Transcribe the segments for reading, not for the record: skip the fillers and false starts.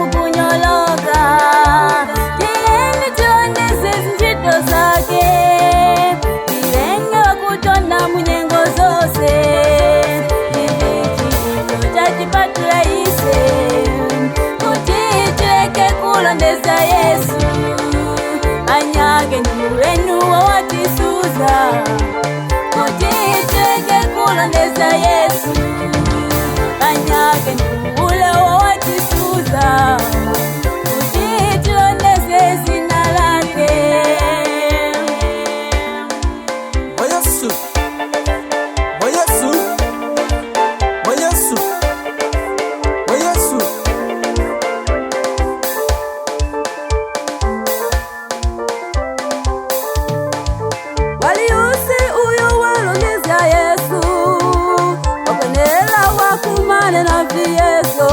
Mukunyoloka, tiyeni tionese ntchito zake, tilenge wakutonda munyengo zose. Chililo chachipatula ise kuti chileke kulondeza Yesu. Banyake ndiwenu wawatisuza kuti chileke kulondeza Yesu. Banyake ndiule wawatisuza kuti tilondeze zina lake. Mwa Yesu, mwa Yesu, mwa Yesu, mwa Yesu. Waliusi uyo walondeza Yesu wakwenela wakumane na viyezo,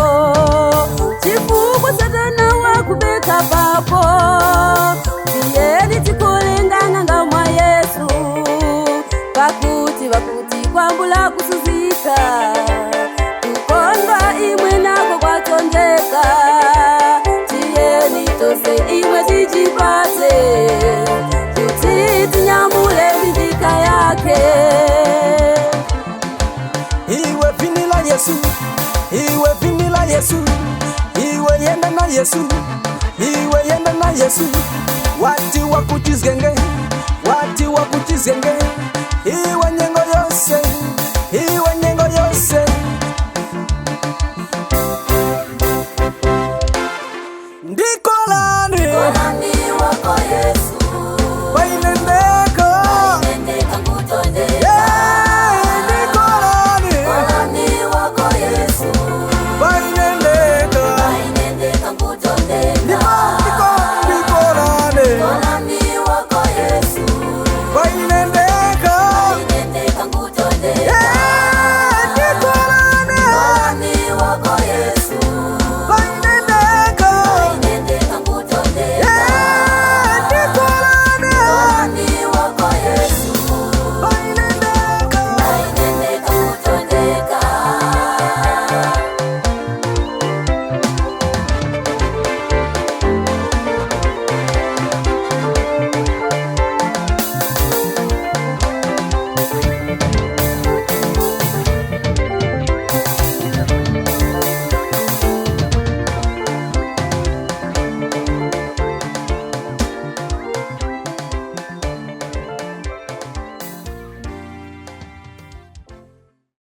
chifukwa Satana wakubeka papo. Tiyeni tikulingana nga mwa Yesu, pakuti vakuti kwambula kusuzika, kukondwa imwe nako kwatondeka. Tiyeni tose imwe tichipate kuti tinyamule minyika yake. Iwe vinila Yesu, iwe vinila Yesu, iwe yenda na Yesu, iwe yenda na Yesu. Wati wakuchizgenge, wati wakuchizgenge, iwe nyengo yose.